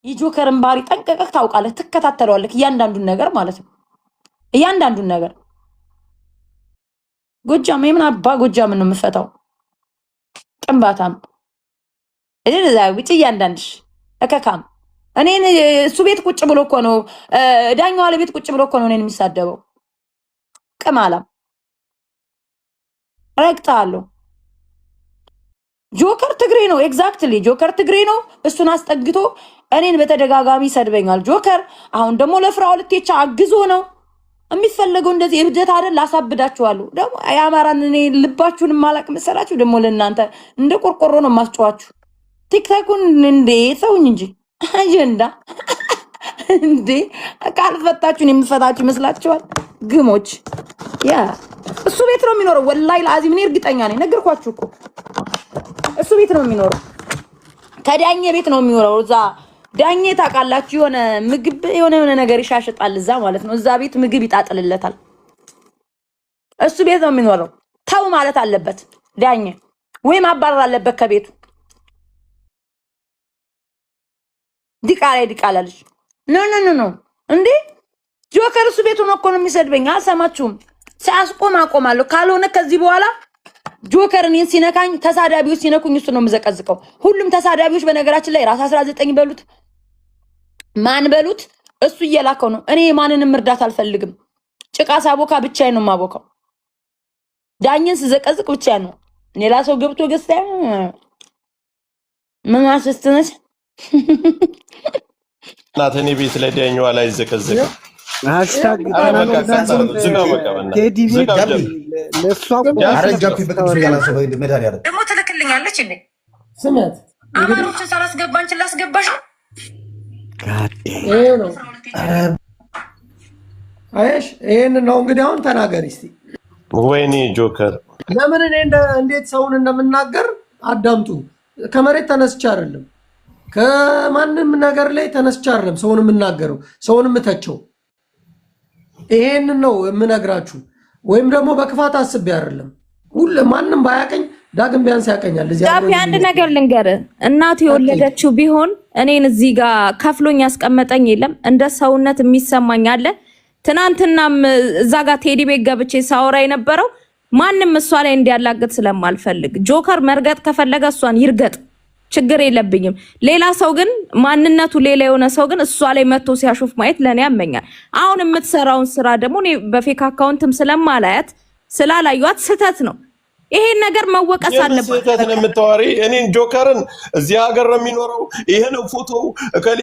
የጆከርን ባህሪ ጠንቅቀህ ታውቃለህ፣ ትከታተለዋለህ። እያንዳንዱን ነገር ማለት ነው። እያንዳንዱን ነገር ጎጃም የምን አባ ጎጃምን ነው የምፈታው? ጥንባታም እዛ ውጭ እያንዳንድሽ እከካም እኔን እሱ ቤት ቁጭ ብሎ እኮ ነው፣ ዳኛዋ ለቤት ቁጭ ብሎ እኮ ነው እኔን የሚሳደበው። ቅማላም ረግጣለሁ። ጆከር ትግሬ ነው። Exactly፣ ጆከር ትግሬ ነው። እሱን አስጠግቶ እኔን በተደጋጋሚ ሰድበኛል ጆከር። አሁን ደግሞ ለፍራኦል ቴቻ አግዞ ነው የሚፈለገው። እንደዚህ እብደት አይደል? ላሳብዳችኋለሁ። ደግሞ የአማራን እኔ ልባችሁን ማላቅ መሰላችሁ? ደግሞ ለእናንተ እንደ ቆርቆሮ ነው የማስጨዋችሁ። ቲክታኩን እንዴ ሰውኝ እንጂ አጀንዳ እንዴ ካልፈታችሁን የምፈታችሁ ይመስላችኋል? ግሞች። Yeah፣ እሱ ቤት ነው የሚኖረው። ወላሂ ለአዚም እኔ እርግጠኛ ነኝ። ነገርኳችሁ እኮ፣ እሱ ቤት ነው የሚኖረው። ከዳኘ ቤት ነው የሚኖረው። እዛ ዳኘ ታውቃላችሁ፣ የሆነ ምግብ የሆነ የሆነ ነገር ይሻሽጣል እዛ ማለት ነው። እዛ ቤት ምግብ ይጣጥልለታል። እሱ ቤት ነው የሚኖረው። ተው ማለት አለበት ዳኘ፣ ወይም ማባረር አለበት ከቤቱ። ዲቃላ ዲቃላ ልጅ። No, no, no, no። እንዴ ጆከር እሱ ቤቱ ነው እኮ ነው የሚሰድበኝ። አልሰማችሁም? ሲያስቆም አቆማለሁ። ካልሆነ ከዚህ በኋላ ጆከር እኔን ሲነካኝ፣ ተሳዳቢዎች ሲነኩኝ እሱ ነው የምዘቀዝቀው። ሁሉም ተሳዳቢዎች በነገራችን ላይ ራስ 19 በሉት ማን በሉት እሱ እየላከው ነው። እኔ የማንንም እርዳታ አልፈልግም። ጭቃ ሳቦካ ብቻዬን ነው የማቦካው። ዳኝን ስዘቀዝቅ ብቻዬን ነው። ሌላ ሰው ገብቶ ገዝታ ምን አስስትነች? ናት እኔ ቤት ላይ ዳኛዋ ላይ ዘቀዘቀ። Hashtag ኧረ በቃ ቀጥ ዝጋው፣ በቃ በእናትህ ቴዲ ቤት ዝጋው። ጋቢ። ጀምር። ለእሷ ኧረ ጃፒ፣ በቅዱስ ሚካኤል አንሶ በመድኃኒዓለም። ደግሞ ትልክልኛለች እንዴ? ስሚያት። አማሮችን ሳላስገባ አንቺን ላስገባሽ ነው። ይሄ ነው፣ አየሽ? ይሄን ነው እንግዲህ። አሁን ተናገሪ እስቲ። ወይኔ ጆከር። ለምን እኔ እንዴት ሰውን እንደምናገር አዳምጡ። ከመሬት ተነስቼ አይደለም፣ ከማንም ነገር ላይ ተነስቼ አይደለም ሰውን የምናገረው፣ ሰውን የምተቸው። ይሄንን ነው የምነግራችሁ። ወይም ደግሞ በክፋት አስቤ አይደለም። ሁሉ ማንም ባያቀኝ ዳግም ቢያንስ ያቀኛል። እዚህ ጃፒ አብሮኝ አንድ ነገር ልንገር፣ እናቱ የወለደችው ቢሆን እኔን እዚህ ጋር ከፍሎኝ ያስቀመጠኝ የለም። እንደ ሰውነት የሚሰማኝ አለ። ትናንትናም እዛ ጋር ቴዲ ቤት ገብቼ ሳወራ የነበረው ማንም እሷ ላይ እንዲያላግጥ ስለማልፈልግ፣ ጆከር መርገጥ ከፈለገ እሷን ይርገጥ፣ ችግር የለብኝም። ሌላ ሰው ግን፣ ማንነቱ ሌላ የሆነ ሰው ግን እሷ ላይ መጥቶ ሲያሾፍ ማየት ለእኔ ያመኛል። አሁን የምትሰራውን ስራ ደግሞ እኔ በ fake account ም ስለማላያት ስላላዩት ስህተት ነው። ይሄን ነገር መወቀስ የምን አለባት። ስህተት ነው የምታወሪ? እኔን ጆከርን እዚህ ሀገር ነው የሚኖረው። ይሄ ነው ፎቶው እከሌ።